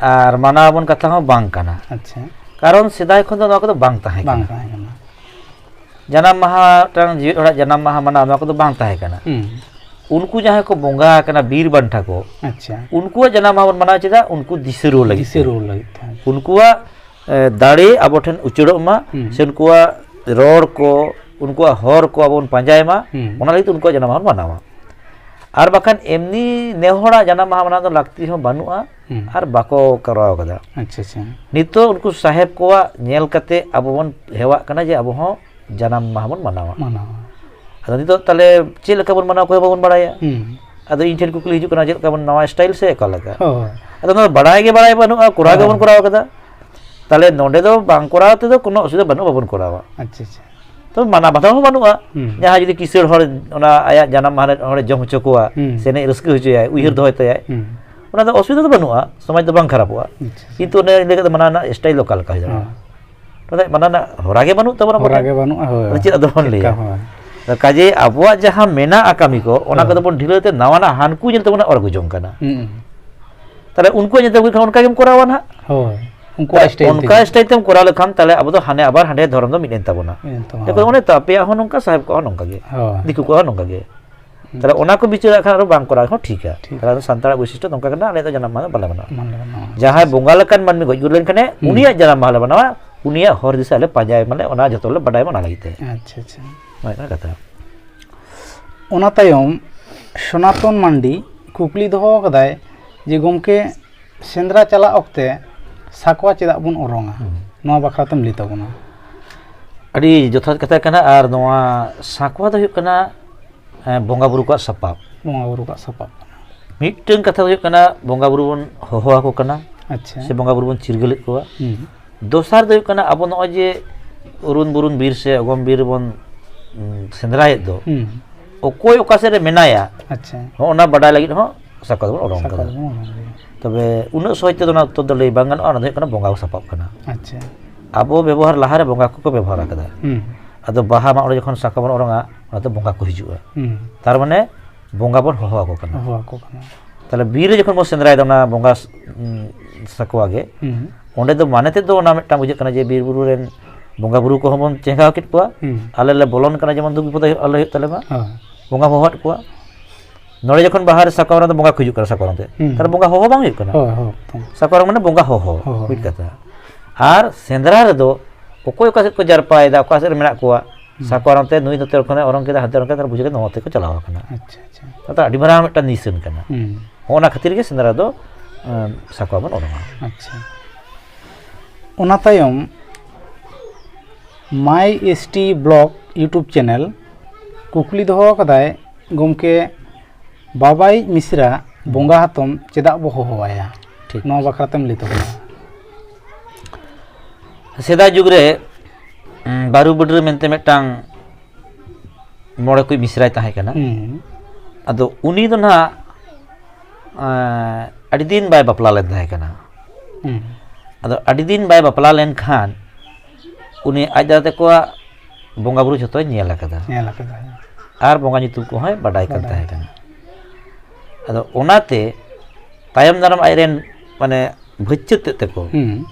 ᱟᱨ ᱢᱟᱱᱟᱣ ᱟᱵᱚᱱ ᱠᱟᱛᱷᱟ ᱦᱚᱸ ᱵᱟᱝ ᱠᱟᱱᱟ᱾ ᱟᱪᱪᱷᱟ᱾ ᱠᱟᱨᱚᱱ ᱥᱮᱫᱟᱭ ᱠᱷᱚᱱ ᱫᱚ ᱱᱚᱣᱟ ᱠᱚᱫᱚ ᱵᱟᱝ ᱛᱟᱦᱮᱸ ᱵᱟᱝ ᱠᱟᱱᱟ᱾ ᱛᱟᱦᱮᱸ ᱠᱟᱱᱟ᱾ ᱡᱟᱱᱟᱢ ᱢᱟᱦᱟ, ᱢᱤᱫᱴᱟᱝ ᱡᱤᱣᱮᱫ ᱦᱚᱲᱟᱜ ᱡᱟᱱᱟᱢ ᱢᱟᱦᱟ ᱢᱟᱱᱟᱣ, ᱱᱚᱣᱟ ᱠᱚᱫᱚ ᱵᱟᱝ ᱛᱟᱦᱮᱸ ᱠᱟᱱᱟ᱾ ᱦᱩᱸ᱾ ᱩᱱᱠᱩ ᱡᱟᱦᱟᱸᱭ ᱠᱚ ᱵᱚᱸᱜᱟ ᱟᱠᱟᱱᱟ, ᱵᱤᱨ ᱵᱟᱱᱴᱟ ᱠᱚ, ᱟᱪᱪᱷᱟ᱾ ᱩᱱᱠᱩᱣᱟᱜ ᱡᱟᱱᱟᱢ ᱢᱟᱦᱟ ᱵᱚᱱ ᱢᱟᱱᱟᱣ ᱪᱮᱫᱟᱜ? ᱩᱱᱠᱩ ᱫᱤᱥᱟᱹ ᱨᱩᱣᱟᱹᱲ ᱞᱟᱹᱜᱤᱫ ᱫᱤᱥᱟᱹ ᱛᱮ᱾ ᱨᱩᱣᱟᱹᱲ ᱞᱟᱹᱜᱤᱫ ᱛᱮ᱾ ᱩᱱᱠᱩᱣᱟᱜ, ᱮ, ᱫᱟᱲᱮ ᱟᱵᱚ ᱴᱷᱮᱱ ᱩᱪᱟᱹᱲᱚᱜ ᱢᱟ, ᱦᱩᱸ᱾ ᱥᱮ ᱩᱱᱠᱩᱣᱟᱜ ᱨᱚᱲ ᱠᱚ, ᱩᱱᱠᱩᱣᱟᱜ ᱦᱚᱨ ᱠᱚ ᱟᱵᱚ ᱵᱚᱱ ᱯᱟᱸᱡᱟᱭ ᱢᱟ, ᱦᱩᱸ᱾ ᱚᱱᱟ ᱞᱟᱹᱜᱤᱫ ᱛᱮ ᱩᱱᱠᱩᱣᱟᱜ ᱡᱟᱱᱟᱢ ᱢᱟᱦᱟ ᱵᱚᱱ ᱢᱟᱱᱟᱣᱟ᱾ ᱟᱨ ᱵᱟᱠᱷᱟᱱ ᱮᱢᱱᱤ ᱱᱮ ᱦᱚᱲᱟᱜ ᱡᱟᱱᱟᱢ ᱢᱟᱦᱟ ᱢᱟᱱᱟᱣ ᱫᱚ ᱞᱟᱹᱠᱛᱤ ᱦᱚᱸ ᱵᱟᱹᱱᱩᱜᱼᱟ, ᱦᱩᱸ᱾ ᱟᱨ ᱵᱟᱠᱚ ᱠᱚᱨᱟᱣ ᱠᱟᱫᱟ᱾ ᱟᱪᱪᱷᱟ, ᱟᱪᱪᱷᱟ᱾ ᱱᱤᱛᱚᱜ ᱩᱱᱠᱩ ᱥᱟᱦᱮᱵᱽ ᱠᱚᱣᱟᱜ ᱧᱮᱞ ᱠᱟᱛᱮ ᱟᱵᱚ ᱵᱚᱱ ᱦᱮᱣᱟᱜ ᱠᱟᱱᱟ ᱡᱮ ᱟᱵᱚ ᱦᱚᱸ ᱡᱟᱱᱟᱢ ᱢᱟᱦᱟ ᱵᱚᱱ ᱢᱟᱱᱟᱣᱟ᱾ ᱢᱟᱱᱟᱣᱟ᱾ ᱟᱫᱚ ᱱᱤᱛᱚᱜ ᱛᱟᱦᱞᱮ ᱪᱮᱫ ᱞᱮᱠᱟ ᱵᱚᱱ ᱢᱟᱱᱟᱣᱟ, ᱚᱠᱚᱭ ᱦᱚᱸ ᱵᱟᱵᱚᱱ ᱵᱟᱲᱟᱭᱟ᱾ ᱦᱩᱸ᱾ ᱟᱫᱚ ᱤᱧ ᱴᱷᱮᱱ ᱠᱩᱠᱞᱤ ᱦᱤᱡᱩᱜ ᱠᱟᱱᱟ, ᱪᱮᱫ ᱞᱮᱠᱟ ᱵᱚᱱ ᱱᱟᱣᱟ style ᱥᱮ ᱚᱠᱟ ᱞᱮᱠᱟ? ᱦᱳᱭ᱾ ᱟᱫᱚ ᱚᱱᱟ ᱫᱚ ᱵᱟᱲᱟᱭ ᱜᱮ ᱵᱟᱲᱟᱭ ᱵᱟᱹᱱᱩᱜᱼᱟ, ᱠᱚᱨᱟᱣ ᱦᱳᱭ᱾ ᱜᱮᱵᱚᱱ ᱠᱚᱨᱟᱣ ᱠᱟᱫᱟ᱾ ᱛᱟᱦᱞᱮ ᱱᱚᱰᱮ ᱫᱚ ᱵᱟᱝ ᱠᱚᱨᱟᱣ ᱛᱮᱫᱚ ᱠᱳᱱᱳ ᱚᱥᱩᱵᱤᱫᱷᱟ ᱵᱟᱹᱱᱩᱜᱼᱟ, ᱵᱟᱵᱚᱱ ᱠᱚᱨᱟᱣᱟ᱾ ᱟᱪᱪᱷᱟ, ᱟᱪᱪᱷᱟ᱾ ᱛᱚ ᱢᱟᱱᱟ ᱵᱟᱛᱟᱣ ᱦᱚᱸ ᱵᱟᱹᱱᱩᱜᱼᱟ᱾ ᱦᱩᱸ᱾ ᱡᱟᱦᱟᱸᱭ ᱡᱩᱫᱤ ᱠᱤᱥᱟᱹᱬ ᱦᱚᱲ ᱚᱱᱟ ᱟᱭᱟᱜ ᱡᱟᱱᱟᱢ ᱢᱟᱦᱟ ᱨᱮ ᱦᱚᱲᱮ ᱡᱚᱢ ᱦᱚᱪᱚ ᱠᱚᱣᱟ, ᱦᱩᱸ᱾ ᱥᱮ ᱮᱱᱮᱡ ᱨᱟᱹᱥᱠᱟᱹ ᱦᱚᱪᱚᱭᱟᱭ, ᱩᱭᱦᱟᱹᱨ ᱦᱩᱸ᱾ ᱫᱚᱦᱚᱭ ᱛᱟᱭᱟᱭ, ᱦᱩᱸ᱾ ᱚᱱᱟ ᱫᱚ ᱚᱥᱩᱵᱤᱫᱷᱟ ᱫᱚ ᱵᱟᱹᱱᱩᱜᱼᱟ, ᱥᱚᱢᱟᱡᱽ ᱫᱚ ᱵᱟᱝ ᱠᱷᱟᱨᱟᱯᱚᱜᱼᱟ᱾ ᱟᱪᱪᱷᱟ, ᱟᱪᱪᱷᱟ᱾ ᱠᱤᱱᱛᱩ ᱚᱱᱮ ᱞᱟᱹᱭ ᱠᱮᱫ ᱢᱟᱱᱟ ᱨᱮᱱᱟᱜ style ᱚᱠᱟ ᱞᱮᱠᱟ ᱦᱩᱭ ᱫᱟᱲᱮᱭᱟᱜᱼᱟ? ᱦᱮᱸ᱾ ᱚᱱᱟ ᱫᱚ ᱢᱟᱱᱟ ᱨᱮᱱᱟᱜ ᱦᱚᱨᱟ ᱜᱮ ᱵᱟᱹᱱᱩᱜ ᱛᱟᱵᱚᱱᱟ ᱦᱚᱨᱟ ᱟᱵᱚ ᱜᱮ ᱴᱷᱮᱱ᱾ ᱵᱟᱹᱱᱩᱜᱼᱟ, ᱦᱳᱭ᱾ ᱟᱫᱚ ᱪᱮᱫ ᱟᱫᱚ ᱵᱚᱱ ᱞᱟᱹᱭᱟ? ᱪᱮᱫᱠᱟ, ᱦᱳᱭ᱾ ᱠᱟᱡᱮ ᱟᱵᱚᱣᱟᱜ ᱡᱟᱦᱟᱸ ᱢᱮᱱᱟᱜᱼᱟ ᱠᱟᱹᱢᱤ ᱠᱚ, ᱚᱱᱟ ᱦᱳᱭ᱾ ᱠᱚᱫᱚ ᱵᱚᱱ ᱰᱷᱤᱞᱟᱹᱣ ᱛᱮ ᱱᱟᱣᱟᱱᱟᱜ ᱦᱟᱱᱠᱩ ᱧᱮᱞ ᱛᱮᱵᱚᱱ ᱚᱨ ᱟᱹᱜᱩ ᱡᱚᱝ ᱠᱟᱱᱟ᱾ ᱦᱩᱸ᱾ ᱛᱟᱦᱞᱮ ᱩᱱᱠᱩᱣᱟᱜ ᱧᱮᱞ ᱛᱮ ᱟᱹᱜᱩ ᱞᱮᱠᱷᱟᱱ ᱚᱱᱠᱟ ᱜᱮᱢ ᱠᱚᱨᱟᱣᱟ ᱱᱟᱦᱟᱜ᱾ ᱦᱳᱭ᱾ ᱩᱱᱠᱩᱣᱟᱜ style ᱚᱱᱠᱟ ᱛᱮᱜᱮ᱾ Style ᱛᱮᱢ ᱠᱚᱨᱟᱣ ᱞᱮᱠᱷᱟᱱ ᱛᱟᱦᱞᱮ ᱟᱵᱚ ᱫᱚ ᱦᱟᱱᱮ ᱟᱵᱟᱨ ᱦᱟᱸᱰᱮ ᱫᱷᱚᱨᱚᱢ ᱫᱚ ᱢᱤᱫ ᱮᱱ ᱛᱟᱵᱚᱱᱟ᱾ ᱢᱤᱫ ᱮᱱ ᱛᱟᱵᱚᱱᱟ, ᱮᱱᱠᱷᱟᱱ ᱦᱳᱭ᱾ ᱚᱱᱮ ᱛᱚ ᱟᱯᱮᱭᱟᱜ ᱦᱚᱸ ᱱᱚᱝᱠᱟ, ᱥᱟᱦᱮᱵᱽ ᱠᱚᱣᱟᱜ ᱦᱚᱸ ᱱᱚᱝᱠᱟ ᱜᱮ, ᱦᱳᱭ᱾ ᱫᱤᱠᱩ ᱠᱚᱣᱟᱜ ᱦᱚᱸ ᱱᱚᱝᱠᱟ ᱜᱮ᱾ ᱦᱩᱸ᱾ ᱛᱟᱦᱞᱮ ᱚᱱᱟ ᱠᱚ ᱵᱤᱪᱟᱹᱨᱟᱜ ᱠᱷᱟᱱ ᱟᱨᱚ ᱵᱟᱝ ᱠᱚᱨᱟᱣ ᱦᱚᱸ ᱴᱷᱤᱠᱟ᱾ ᱴᱷᱤᱠ᱾ ᱛᱟᱦᱞᱮ ᱟᱫᱚ ᱥᱟᱱᱛᱟᱲᱟᱜ ᱵᱳᱭᱥᱤᱥᱴᱚ ᱱᱚᱝᱠᱟ ᱠᱟᱱᱟ, ᱟᱞᱮ ᱫᱚ ᱡᱟᱱᱟᱢ ᱢᱟᱦᱟ ᱫᱚ ᱵᱟᱞᱮ ᱢᱟᱱᱟᱣᱟ᱾ ᱵᱟᱞᱮ ᱢᱟᱱᱟᱣᱟ᱾ ᱡᱟᱦᱟᱸᱭ ᱵᱚᱸᱜᱟ ᱞᱮᱠᱟᱱ ᱢᱟᱹᱱᱢᱤ ᱜᱚᱡ ᱜᱩᱨ ᱞᱮᱱᱠᱷᱟᱱᱮ, ᱦᱩᱸ᱾ ᱩᱱᱤᱭᱟᱜ ᱡᱟᱱᱟᱢ ᱢᱟᱦᱟ ᱞᱮ ᱢᱟᱱᱟᱣᱟ, ᱩᱱᱤᱭᱟᱜ ᱦᱚᱨ ᱫᱤᱥᱟᱹ ᱟᱞᱮ ᱯᱟᱸᱡᱟᱭ ᱢᱟᱞᱮ, ᱚᱱᱟ ᱡᱷᱚᱛᱚ ᱞᱮ ᱵᱟᱰᱟᱭ ᱢᱟ ᱚᱱᱟ ᱞᱟᱹᱜᱤᱫ ᱛᱮ᱾ ᱟᱪᱪᱷᱟ, ᱟᱪᱪᱷᱟ᱾ ᱱᱚᱜᱼᱚᱭ ᱱᱚᱣᱟ ᱠᱟᱛᱷᱟ᱾ ᱚᱱᱟ ᱛᱟᱭᱚᱢ ᱥᱚᱱᱟᱛᱚᱱ ᱢᱟᱱᱰᱤ ᱠᱩᱠᱞᱤ ᱫᱚᱦᱚ ᱟᱠᱟᱫᱟᱭ ᱡᱮ, ᱜᱚᱢᱠᱮ, ᱥᱮᱸᱫᱽᱨᱟ ᱪᱟᱞᱟᱜ ᱚᱠᱛᱮ ᱥᱟᱠᱣᱟ ᱪᱮᱫᱟᱜ ᱵᱚᱱ ᱚᱨᱚᱝᱟ? ᱦᱩᱸ᱾ ᱱᱚᱣᱟ ᱵᱟᱠᱷᱨᱟ ᱛᱮᱢ ᱞᱟᱹᱭ ᱛᱟᱵᱚᱱᱟ᱾ ᱟᱹᱰᱤ ᱡᱚᱛᱷᱟᱛ ᱠᱟᱛᱷᱟ ᱠᱟᱱᱟ᱾ ᱟᱨ ᱱᱚᱣᱟ ᱥᱟᱠᱣᱟ ᱫᱚ ᱦᱩᱭᱩᱜ ᱠᱟᱱᱟ, ᱮᱸ, ᱵᱚᱸᱜᱟ ᱵᱩᱨᱩ ᱠᱚᱣᱟᱜ ᱥᱟᱯᱟᱵ᱾ ᱵᱚᱸᱜᱟ ᱵᱩᱨᱩ ᱠᱚᱣᱟᱜ ᱥᱟᱯᱟᱵ ᱠᱟᱱᱟ᱾ ᱢᱤᱫᱴᱟᱝ ᱠᱟᱛᱷᱟ ᱫᱚ ᱦᱩᱭᱩᱜ ᱠᱟᱱᱟ, ᱵᱚᱸᱜᱟ ᱵᱩᱨᱩ ᱵᱚᱱ ᱦᱚᱦᱚ ᱟᱠᱚ ᱠᱟᱱᱟ, ᱟᱪᱪᱷᱟ᱾ ᱥᱮ ᱵᱚᱸᱜᱟ ᱵᱩᱨᱩ ᱵᱚᱱ ᱪᱤᱨᱜᱟᱹᱞᱮᱫ ᱠᱚᱣᱟ᱾ ᱦᱩᱸ᱾ ᱫᱚᱥᱟᱨ ᱫᱚ ᱦᱩᱭᱩᱜ ᱠᱟᱱᱟ, ᱟᱵᱚ ᱱᱚᱜᱼᱚᱭ ᱡᱮ ᱚᱨᱩᱱ ᱵᱩᱨᱩᱱ ᱵᱤᱨ ᱥᱮ ᱚᱜᱚᱢ ᱵᱤᱨ ᱵᱚᱱ, ᱩᱸ, ᱥᱮᱸᱫᱽᱨᱟᱭᱮᱫ ᱫᱚ, ᱦᱩᱸ᱾ ᱚᱠᱚᱭ ᱚᱠᱟ ᱥᱮᱫ ᱨᱮ ᱢᱮᱱᱟᱭᱟ, ᱟᱪᱪᱷᱟ᱾ ᱦᱚᱸᱜᱼᱚ ᱚᱱᱟ ᱵᱟᱰᱟᱭ ᱞᱟᱹᱜᱤᱫ ᱦᱚᱸ ᱥᱟᱠᱣᱟ ᱫᱚᱵᱚᱱ ᱚᱨᱚᱝ ᱥᱟᱠᱣᱟ ᱠᱟᱫᱟ᱾ ᱫᱚᱵᱚᱱ ᱚᱨᱚᱝ ᱠᱟᱫᱟ᱾ ᱛᱚᱵᱮ ᱩᱱᱟᱹᱜ ᱥᱚᱦᱚᱡ ᱛᱮᱫᱚ ᱚᱱᱟ ᱩᱛᱛᱚᱨ ᱫᱚ ᱞᱟᱹᱭ ᱵᱟᱝ ᱜᱟᱱᱚᱜᱼᱟ, ᱚᱱᱟ ᱫᱚ ᱦᱩᱭᱩᱜ ᱠᱟᱱᱟ ᱵᱚᱸᱜᱟ ᱥᱟᱯᱟᱵ ᱠᱟᱱᱟ᱾ ᱟᱪᱪᱷᱟ᱾ ᱟᱵᱚ ᱵᱮᱵᱚᱦᱟᱨ ᱞᱟᱦᱟᱨᱮ ᱵᱚᱸᱜᱟ ᱠᱚᱠᱚ ᱵᱮᱵᱚᱦᱟᱨ ᱟᱠᱟᱫᱟ᱾ ᱦᱩᱸ᱾ ᱟᱫᱚ ᱵᱟᱦᱟ ᱢᱟᱜ ᱢᱚᱬᱮ ᱡᱚᱠᱷᱚᱱ ᱥᱟᱠᱣᱟ ᱵᱚᱱ ᱚᱨᱚᱝᱟ, ᱚᱱᱟ ᱫᱚ ᱵᱚᱸᱜᱟ ᱠᱚ ᱦᱤᱡᱩᱜᱼᱟ᱾ ᱦᱩᱸ᱾ ᱛᱟᱨ ᱢᱟᱱᱮ ᱵᱚᱸᱜᱟ ᱵᱚᱱ ᱦᱚᱦᱚ ᱟᱠᱚ ᱠᱟᱱᱟ᱾ ᱦᱚᱦᱚ ᱟᱠᱚ ᱠᱟᱱᱟ᱾ ᱛᱟᱦᱞᱮ ᱵᱤᱨ ᱨᱮ ᱡᱚᱠᱷᱚᱱ ᱵᱚᱱ ᱥᱮᱸᱫᱽᱨᱟᱭᱮᱫᱟ ᱚᱱᱟ ᱵᱚᱸᱜᱟ ᱥ-, ᱩᱸ, ᱥᱟᱠᱣᱟ ᱜᱮ, ᱦᱩᱸ᱾ ᱚᱸᱰᱮ ᱫᱚ ᱢᱟᱱᱮ ᱛᱮᱫ ᱫᱚ ᱚᱱᱟ ᱢᱤᱫᱴᱟᱝ ᱵᱩᱡᱷᱟᱹᱜ ᱠᱟᱱᱟ ᱡᱮ ᱵᱤᱨ ᱵᱩᱨᱩ ᱨᱮᱱ ᱵᱚᱸᱜᱟ ᱵᱩᱨᱩ ᱠᱚᱦᱚᱸ ᱵᱚᱱ ᱪᱮᱸᱜᱷᱟᱣ ᱠᱮᱫ ᱠᱚᱣᱟ, ᱦᱩᱸ᱾ ᱟᱞᱮ ᱞᱮ ᱵᱚᱞᱚᱱ ᱠᱟᱱᱟ, ᱡᱮᱢᱚᱱ ᱫᱩᱠ ᱵᱤᱯᱚᱫ ᱟᱞᱚ ᱦᱩᱭᱩᱜ ᱛᱟᱞᱮ ᱢᱟ᱾ ᱦᱳᱭ᱾ ᱵᱚᱸᱜᱟ ᱦᱚᱦᱚᱣᱟᱫ ᱠᱚᱣᱟ᱾ ᱱᱚᱰᱮ ᱡᱚᱠᱷᱚᱱ ᱵᱟᱦᱟ ᱨᱮ ᱥᱟᱠᱣᱟ ᱨᱮ ᱵᱚᱸᱜᱟ ᱠᱚ ᱦᱤᱡᱩᱜ ᱠᱟᱱᱟ, ᱥᱟᱠᱣᱟ ᱨᱮ᱾ ᱦᱩᱸ᱾ ᱛᱟᱦᱞᱮ ᱵᱚᱸᱜᱟ ᱦᱚᱦᱚ ᱵᱟᱝ ᱦᱩᱭᱩᱜ ᱠᱟᱱᱟ? ᱦᱳᱭ, ᱦᱳᱭ, ᱦᱳᱭ᱾ ᱥᱟᱠᱣᱟ ᱨᱮ ᱢᱟᱱᱮ ᱵᱚᱸᱜᱟ ᱦᱚᱦᱚ, ᱦᱳᱭ, ᱢᱤᱫ ᱦᱳᱭ᱾ ᱠᱟᱛᱷᱟ᱾ ᱟᱨ ᱥᱮᱸᱫᱽᱨᱟ ᱨᱮᱫᱚ ᱚᱠᱚᱭ ᱚᱠᱟ ᱥᱮᱫ ᱠᱚ ᱡᱟᱨᱯᱟᱭᱮᱫᱟ, ᱚᱠᱟ ᱥᱮᱫ ᱨᱮ ᱢᱮᱱᱟᱜ ᱠᱚᱣᱟ, ᱦᱩᱸ᱾ ᱥᱟᱠᱣᱟ ᱱᱚᱛᱮ, ᱱᱩᱭ ᱱᱚᱛᱮ ᱠᱷᱚᱱᱮ ᱚᱨᱚᱝ ᱠᱮᱫᱟ, ᱦᱟᱱᱛᱮ ᱚᱨᱚᱝ ᱠᱮᱫᱟ, ᱛᱟᱦᱞᱮ ᱵᱩᱡᱷᱟᱹᱣ ᱠᱮᱫᱟ ᱱᱚᱣᱟ ᱛᱮᱠᱚ ᱪᱟᱞᱟᱣ ᱟᱠᱟᱱᱟ᱾ ᱟᱪᱪᱷᱟ, ᱟᱪᱪᱷᱟ᱾ ᱱᱚᱣᱟ ᱫᱚ ᱟᱹᱰᱤ ᱢᱟᱨᱟᱝ ᱢᱤᱫᱴᱟᱝ ᱱᱤᱥᱟᱹᱱ ᱠᱟᱱᱟ᱾ ᱦᱩᱸ᱾ ᱦᱚᱸᱜᱼᱚ ᱱᱟ ᱠᱷᱟᱹᱛᱤᱨ ᱜᱮ ᱥᱮᱸᱫᱽᱨᱟ ᱫᱚ, ᱮᱸ, ᱥᱟᱠᱣᱟ ᱵᱚᱱ ᱚᱨᱚᱝᱟ᱾ ᱟᱪᱪᱷᱟ᱾ ᱚᱱᱟ ᱛᱟᱭᱚᱢ My S T Block YouTube channel ᱠᱩᱠᱞᱤ ᱫᱚᱦᱚ ᱟᱠᱟᱫᱟᱭ, ᱜᱚᱢᱠᱮ, ᱵᱟᱵᱟᱭᱤᱡ ᱢᱤᱥᱨᱟ ᱵᱚᱸᱜᱟ ᱦᱟᱛᱚᱢ ᱪᱮᱫᱟᱜ ᱵᱚ ᱦᱚᱦᱚᱣᱟᱭᱟ? ᱴᱷᱤᱠ᱾ ᱱᱚᱣᱟ ᱵᱟᱠᱷᱨᱟ ᱛᱮᱢ ᱞᱟᱹᱭ ᱛᱟᱵᱚᱱᱟ᱾ ᱥᱮᱫᱟᱭ ᱡᱩᱜᱽ ᱨᱮ, ᱩᱸ, ᱵᱟᱹᱨᱩ ᱵᱟᱹᱰᱨᱟᱹ ᱢᱮᱱᱛᱮ ᱢᱤᱫᱴᱟᱝ ᱢᱚᱬᱮ ᱠᱚ ᱢᱤᱥᱨᱟᱭ ᱛᱟᱦᱮᱸ ᱠᱟᱱᱟ᱾ ᱦᱩᱸ᱾ ᱟᱫᱚ ᱩᱱᱤ ᱫᱚ ᱱᱟᱦᱟᱜ, ᱮᱸ, ᱟᱹᱰᱤ ᱫᱤᱱ ᱵᱟᱭ ᱵᱟᱯᱞᱟ ᱞᱮᱱ ᱛᱟᱦᱮᱸ ᱠᱟᱱᱟ᱾ ᱦᱩᱸ᱾ ᱟᱫᱚ ᱟᱹᱰᱤ ᱫᱤᱱ ᱵᱟᱭ ᱵᱟᱯᱞᱟ ᱞᱮᱱᱠᱷᱟᱱ ᱩᱱᱤ ᱟᱡ ᱫᱟᱫᱟ ᱛᱟᱠᱚᱣᱟᱜ ᱵᱚᱸᱜᱟ ᱵᱩᱨᱩ ᱡᱷᱚᱛᱚᱭ ᱧᱮᱞ ᱟᱠᱟᱫᱟ᱾ ᱧᱮᱞ ᱟᱠᱟᱫᱟ᱾ ᱟᱨ ᱵᱚᱸᱜᱟ ᱧᱩᱛᱩᱢ ᱠᱚᱦᱚᱸᱭ ᱵᱟᱰᱟᱭ ᱠᱟᱱ ᱵᱟᱰᱟᱭ᱾ ᱛᱟᱦᱮᱸ ᱠᱟᱱᱟ᱾ ᱟᱫᱚ ᱚᱱᱟᱛᱮ ᱛᱟᱭᱚᱢ ᱫᱟᱨᱟᱢ ᱟᱡᱨᱮᱱ, ᱢᱟᱱᱮ, ᱵᱷᱟᱹᱪᱟᱹᱛ ᱛᱮᱫ ᱛᱟᱠᱚ, ᱦᱩᱸ᱾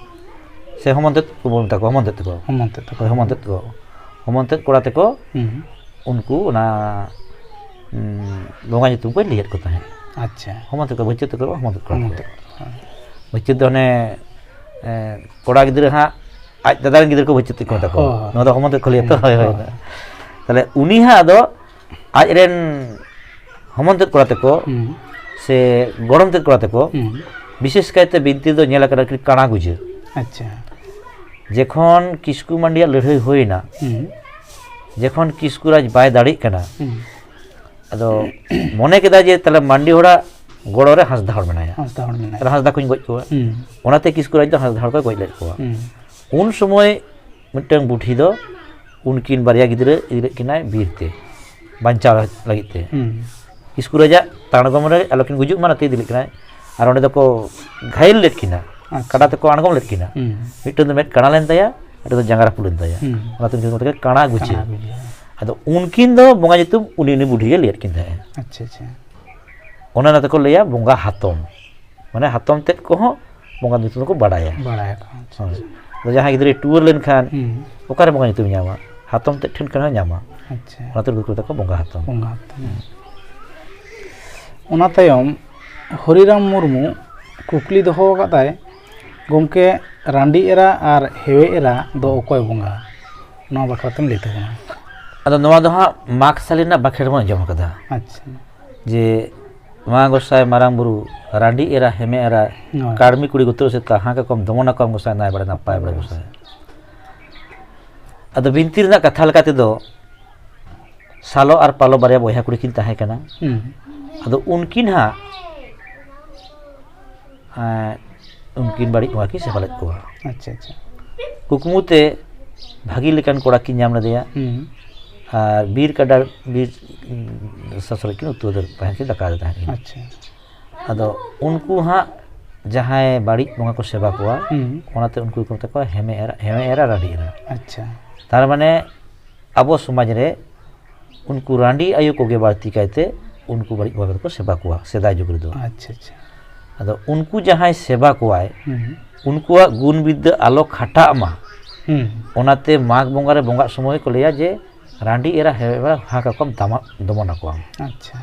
ᱥᱮ ᱦᱚᱢᱚᱱ ᱛᱮᱫ ᱠᱚ ᱵᱚᱱ ᱢᱮᱛᱟ ᱠᱚᱣᱟ, ᱦᱚᱢᱚᱱ ᱛᱮᱫ ᱛᱟᱠᱚ᱾ ᱦᱚᱢᱚᱱ ᱛᱮᱫ ᱛᱟᱠᱚ᱾ ᱦᱳᱭ, ᱦᱚᱢᱚᱱ ᱛᱮᱫ ᱠᱚ᱾ ᱦᱚᱢᱚᱱ ᱛᱮᱫ ᱠᱚᱲᱟ ᱛᱟᱠᱚ, ᱦᱩᱸ᱾ ᱩᱱᱠᱩ ᱚᱱᱟ, ᱩᱸ, ᱵᱚᱸᱜᱟ ᱧᱩᱛᱩᱢ ᱠᱚ ᱞᱟᱹᱭᱟᱫ ᱠᱚ ᱛᱟᱦᱮᱸᱫ᱾ ᱟᱪᱪᱷᱟ᱾ ᱦᱚᱢᱚᱱ ᱛᱮᱫ ᱠᱚ, ᱵᱷᱟᱹᱪᱟᱹᱛ ᱛᱮᱫ ᱠᱚ, ᱦᱚᱢᱚᱱ ᱛᱮᱫ ᱠᱚᱲᱟ ᱦᱚᱢᱚᱱ ᱛᱟᱠᱚ᱾ ᱛᱮᱫ ᱠᱚ᱾ ᱵᱷᱟᱹᱪᱟᱹᱛ ᱫᱚ ᱦᱟᱱᱮ, ᱮ, ᱠᱚᱲᱟ ᱜᱤᱫᱽᱨᱟᱹ ᱦᱟᱸᱜ ᱟᱡ ᱫᱟᱫᱟ ᱨᱮᱱ ᱜᱤᱫᱽᱨᱟᱹ ᱠᱚ ᱵᱷᱟᱹᱪᱟᱹᱛ ᱛᱮᱫ ᱠᱚ ᱢᱮᱛᱟ ᱠᱚᱣᱟ᱾ ᱦᱳᱭ, ᱦᱳᱭ᱾ ᱱᱚᱣᱟ ᱫᱚ ᱦᱚᱢᱚᱱ ᱛᱮᱫ ᱠᱚ ᱞᱟᱹᱭᱟ ᱛᱚ, ᱦᱩᱸ, ᱦᱳᱭ, ᱦᱳᱭ᱾ ᱦᱳᱭ᱾ ᱛᱟᱦᱞᱮ ᱩᱱᱤ ᱦᱟᱸᱜ ᱟᱫᱚ ᱟᱡ ᱨᱮᱱ ᱦᱚᱢᱚᱱ ᱛᱮᱫ ᱠᱚᱲᱟ ᱛᱟᱠᱚ ᱦᱩᱸ᱾ ᱥᱮ ᱜᱚᱲᱚᱢ ᱛᱮᱫ ᱠᱚᱲᱟ ᱛᱟᱠᱚ ᱦᱩᱸ᱾ ᱵᱤᱥᱮᱥ ᱠᱟᱭᱛᱮ ᱵᱤᱱᱛᱤ ᱫᱚ ᱧᱮᱞ ᱟᱠᱟᱱᱟ ᱟᱨᱠᱤ ᱠᱟᱬᱟ ᱜᱩᱡᱟᱹ᱾ ᱟᱪᱪᱷᱟ᱾ ᱡᱚᱠᱷᱚᱱ ᱠᱤᱥᱠᱩ ᱢᱟᱱᱰᱤᱭᱟᱜ ᱞᱟᱹᱲᱦᱟᱹᱭ ᱦᱩᱭᱱᱟ, ᱦᱩᱸ᱾ ᱡᱚᱠᱷᱚᱱ ᱠᱤᱥᱠᱩ ᱨᱟᱡᱽ ᱵᱟᱭ ᱫᱟᱲᱮᱜ ᱠᱟᱱᱟ, ᱦᱩᱸ᱾ ᱟᱫᱚ ᱢᱚᱱᱮ ᱠᱮᱫᱟ ᱡᱮ ᱛᱟᱦᱞᱮ ᱢᱟᱱᱰᱤ ᱦᱚᱲᱟᱜ ᱜᱚᱲᱚ ᱨᱮ ᱦᱟᱸᱥᱫᱟ ᱦᱚᱲ ᱢᱮᱱᱟᱭᱟ, ᱦᱟᱸᱥᱫᱟ ᱦᱚᱲ ᱢᱮᱱᱟᱭᱟ᱾ ᱛᱟᱦᱞᱮ ᱦᱟᱸᱥᱫᱟ ᱠᱚᱧ ᱜᱚᱡ ᱠᱚᱣᱟ᱾ ᱦᱩᱸ᱾ ᱚᱱᱟᱛᱮ ᱠᱤᱥᱠᱩ ᱨᱟᱡᱽ ᱫᱚ ᱦᱟᱸᱥᱫᱟ ᱦᱚᱲ ᱠᱚᱭ ᱜᱚᱡ ᱞᱮᱫ ᱠᱚᱣᱟ᱾ ᱦᱩᱸ᱾ ᱩᱱ ᱥᱚᱢᱚᱭ ᱢᱤᱫᱴᱟᱝ ᱵᱩᱰᱷᱤ ᱫᱚ ᱩᱱᱠᱤᱱ ᱵᱟᱨᱭᱟ ᱜᱤᱫᱽᱨᱟᱹ ᱤᱫᱤ ᱞᱮᱫ ᱠᱤᱱᱟᱭ ᱵᱤᱨ ᱛᱮ ᱵᱟᱧᱪᱟᱣ ᱞᱟᱹᱜᱤᱫ ᱛᱮ᱾ ᱦᱩᱸ᱾ ᱠᱤᱥᱠᱩ ᱨᱟᱡᱟᱜ ᱛᱟᱬᱜᱚᱢ ᱨᱮ ᱟᱞᱚᱠᱤᱱ ᱜᱩᱡᱩᱜ ᱢᱟ, ᱚᱱᱟᱛᱮ ᱤᱫᱤ ᱞᱮᱫ ᱠᱤᱱᱟᱭ᱾ ᱟᱨ ᱚᱸᱰᱮ ᱫᱚᱠᱚ ᱜᱷᱟᱭᱮᱞ ᱞᱮᱫ ᱠᱤᱱᱟ, ᱟᱪᱪᱷᱟ᱾ ᱠᱟᱰᱟ ᱛᱮᱠᱚ ᱟᱬᱜᱚᱢ ᱞᱮᱫ ᱠᱤᱱᱟ᱾ ᱦᱩᱸ᱾ ᱢᱤᱫᱴᱟᱝ ᱫᱚ ᱢᱮᱫ ᱠᱟᱬᱟ ᱞᱮᱱ ᱛᱟᱭᱟ, ᱢᱤᱫᱴᱟᱝ ᱫᱚ ᱡᱟᱸᱜᱟ ᱨᱟᱹᱯᱩᱫ ᱞᱮᱱ ᱛᱟᱭᱟ᱾ ᱦᱩᱸ᱾ ᱚᱱᱟᱛᱮ ᱧᱩᱛᱩᱢ ᱠᱟᱛᱮ ᱠᱟᱬᱟ ᱜᱩᱡᱟᱹ᱾ ᱠᱟᱬᱟ ᱜᱩᱡᱟᱹ᱾ ᱟᱫᱚ ᱩᱱᱠᱤᱱ ᱫᱚ ᱵᱚᱸᱜᱟ ᱧᱩᱛᱩᱢ ᱩᱱᱤ, ᱩᱱᱤ ᱵᱩᱰᱷᱤ ᱜᱮ ᱞᱟᱹᱭᱟᱫ ᱠᱤᱱ ᱛᱟᱦᱮᱸᱫ᱾ ᱟᱪᱪᱷᱟ, ᱟᱪᱪᱷᱟ᱾ ᱚᱱᱟ ᱚᱱᱟ ᱛᱮᱠᱚ ᱞᱟᱹᱭᱟ ᱵᱚᱸᱜᱟ ᱦᱟᱛᱚᱢ, ᱢᱟᱱᱮ ᱦᱟᱛᱚᱢ ᱛᱮᱫ ᱠᱚᱦᱚᱸ ᱵᱚᱸᱜᱟ ᱧᱩᱛᱩᱢ ᱫᱚᱠᱚ ᱵᱟᱲᱟᱭᱟ᱾ ᱵᱟᱲᱟᱭᱟᱠᱚ, ᱟᱪᱪᱷᱟ, ᱦᱳᱭ᱾ ᱟᱪᱪᱷᱟ᱾ ᱟᱫᱚ ᱡᱟᱦᱟᱸᱭ ᱜᱤᱫᱽᱨᱟᱹᱭ ᱴᱩᱣᱟᱹᱨ ᱞᱮᱱᱠᱷᱟᱱ ᱦᱩᱸ᱾ ᱚᱠᱟᱨᱮ ᱵᱚᱸᱜᱟ ᱧᱩᱛᱩᱢ ᱧᱟᱢᱟ? ᱦᱟᱛᱚᱢ ᱛᱮᱫ ᱴᱷᱮᱱ ᱠᱷᱚᱱ ᱦᱚᱸ ᱧᱟᱢᱟ᱾ ᱟᱪᱪᱷᱟ᱾ ᱚᱱᱟᱛᱮ ᱩᱱᱠᱩ ᱫᱚᱠᱚ ᱵᱚᱸᱜᱟ ᱦᱟᱛᱚᱢ᱾ ᱵᱚᱸᱜᱟ ᱦᱟᱛᱚᱢ᱾ ᱚᱱᱟ ᱛᱟᱭᱚᱢ ᱦᱚᱨᱤᱨᱟᱢ ᱢᱩᱨᱢᱩ ᱠᱩᱠᱞᱤ ᱫᱚᱦᱚ ᱟᱠᱟᱫᱟᱭ, "ᱜᱚᱢᱠᱮ, ᱨᱟᱺᱰᱤ ᱮᱨᱟ ᱟᱨ ᱦᱮᱣᱮ ᱮᱨᱟ ᱫᱚ ᱚᱠᱚᱭ ᱵᱚᱸᱜᱟ?" ᱱᱚᱣᱟ ᱵᱟᱠᱷᱨᱟ ᱛᱮᱢ ᱞᱟᱹᱭ ᱛᱟᱵᱚᱱᱟ᱾ ᱟᱫᱚ ᱱᱚᱣᱟ ᱫᱚ ᱦᱟᱸᱜ ᱢᱟᱜᱽ ᱥᱟᱞᱮ ᱨᱮᱱᱟᱜ ᱵᱟᱠᱷᱮᱲ ᱵᱚᱱ ᱟᱸᱡᱚᱢ ᱟᱠᱟᱫᱟ᱾ ᱟᱪᱪᱷᱟ᱾ ᱡᱮ ᱢᱟ ᱜᱚᱸᱥᱟᱭ ᱢᱟᱨᱟᱝ ᱵᱩᱨᱩ, ᱨᱟᱺᱰᱤ ᱮᱨᱟ ᱦᱮᱢᱮ ᱮᱨᱟ, ᱦᱳᱭ᱾ ᱠᱟᱹᱲᱢᱤ ᱠᱩᱲᱤ ᱜᱚᱛᱚ ᱥᱮᱛᱟ, ᱦᱟᱸ ᱠᱟᱠᱚᱢ ᱫᱚᱢᱚᱱ ᱟᱠᱚᱢ ᱜᱚᱸᱥᱟᱭ ᱱᱟᱭ ᱵᱟᱲᱮ ᱱᱟᱯᱟᱭ ᱵᱟᱲᱮ ᱜᱚᱸᱥᱟᱭ᱾ ᱟᱫᱚ ᱵᱤᱱᱛᱤ ᱨᱮᱱᱟᱜ ᱠᱟᱛᱷᱟ ᱞᱮᱠᱟ ᱛᱮᱫᱚ ᱥᱟᱞᱚ ᱟᱨ ᱯᱟᱞᱚ ᱵᱟᱨᱭᱟ ᱵᱚᱭᱦᱟ ᱠᱩᱲᱤ ᱠᱤᱱ ᱛᱟᱦᱮᱸ ᱠᱟᱱᱟ᱾ ᱦᱩᱸ᱾ ᱟᱫᱚ ᱩᱱᱠᱤᱱ ᱦᱟᱸᱜ, ᱮᱸ, ᱩᱱᱠᱤᱱ ᱵᱟᱹᱲᱤᱡ ᱵᱚᱸᱜᱟ ᱠᱤᱱ ᱥᱮᱵᱟ ᱞᱮᱫ ᱠᱚᱣᱟ᱾ ᱟᱪᱪᱷᱟ, ᱟᱪᱪᱷᱟ᱾ ᱠᱩᱠᱢᱩ ᱛᱮ ᱵᱷᱟᱹᱜᱤ ᱞᱮᱠᱟᱱ ᱠᱚᱲᱟ ᱠᱤᱱ ᱧᱟᱢ ᱞᱮᱫᱮᱭᱟ᱾ ᱦᱩᱸ᱾ ᱟᱨ ᱵᱤᱨ ᱠᱟᱰᱟ, ᱵᱤᱨ, ᱩᱸ, ᱥᱟᱥᱨᱚᱡ ᱠᱤᱱ ᱩᱛᱩ ᱟᱫᱮ ᱛᱟᱦᱮᱸᱫ, ᱠᱤᱱ ᱫᱟᱠᱟ ᱟᱫᱮ ᱛᱟᱦᱮᱸᱫ ᱠᱤᱱ᱾ ᱟᱪᱪᱷᱟ᱾ ᱟᱫᱚ ᱩᱱᱠᱩ ᱦᱟᱸᱜ ᱡᱟᱦᱟᱸᱭ ᱵᱟᱹᱲᱤᱡ ᱵᱚᱸᱜᱟ ᱠᱚ ᱥᱮᱵᱟ ᱠᱚᱣᱟ, ᱦᱩᱸ᱾ ᱚᱱᱟᱛᱮ ᱩᱱᱠᱩ ᱠᱚ ᱢᱮᱛᱟ ᱠᱚᱣᱟ ᱦᱮᱢᱮ ᱮᱨᱟ, ᱦᱮᱢᱮ ᱮᱨᱟ, ᱨᱟᱺᱰᱤ ᱮᱨᱟ᱾ ᱟᱪᱪᱷᱟ᱾ ᱛᱟᱨ ᱢᱟᱱᱮ ᱟᱵᱚ ᱥᱚᱢᱟᱡᱽ ᱨᱮ ᱩᱱᱠᱩ ᱨᱟᱺᱰᱤ ᱟᱭᱳ ᱠᱚᱜᱮ ᱵᱟᱹᱲᱛᱤ ᱠᱟᱭᱛᱮ ᱩᱱᱠᱩ ᱵᱟᱹᱲᱤᱡ ᱵᱚᱸᱜᱟ ᱠᱚᱫᱚ ᱠᱚ ᱥᱮᱵᱟ ᱠᱚᱣᱟ ᱥᱮᱫᱟᱭ ᱡᱩᱜᱽ ᱨᱮᱫᱚ᱾ ᱟᱪᱪᱷᱟ, ᱟᱪᱪᱷᱟ᱾ ᱟᱫᱚ ᱩᱱᱠᱩ ᱡᱟᱦᱟᱸᱭ ᱥᱮᱵᱟ ᱠᱚᱣᱟᱭ, ᱦᱩᱸ᱾ ᱩᱱᱠᱩᱣᱟᱜ ᱜᱩᱱ ᱵᱤᱫᱽᱫᱟᱹ ᱟᱞᱚ ᱠᱷᱟᱴᱟᱜ ᱢᱟ, ᱦᱩᱸ᱾ ᱚᱱᱟᱛᱮ ᱢᱟᱜᱽ ᱵᱚᱸᱜᱟ ᱨᱮ ᱵᱚᱸᱜᱟᱜ ᱥᱚᱢᱚᱭ ᱠᱚ ᱞᱟᱹᱭᱟ ᱡᱮ, "ᱨᱟᱺᱰᱤ ᱮᱨᱟ ᱦᱮᱣᱮ ᱮᱨᱟ ᱦᱟᱸ ᱠᱟᱠᱚᱢ ᱫᱟᱢᱟ-, ᱫᱚᱢᱚᱱ ᱟᱠᱚᱣᱟᱢ᱾" ᱟᱪᱪᱷᱟ᱾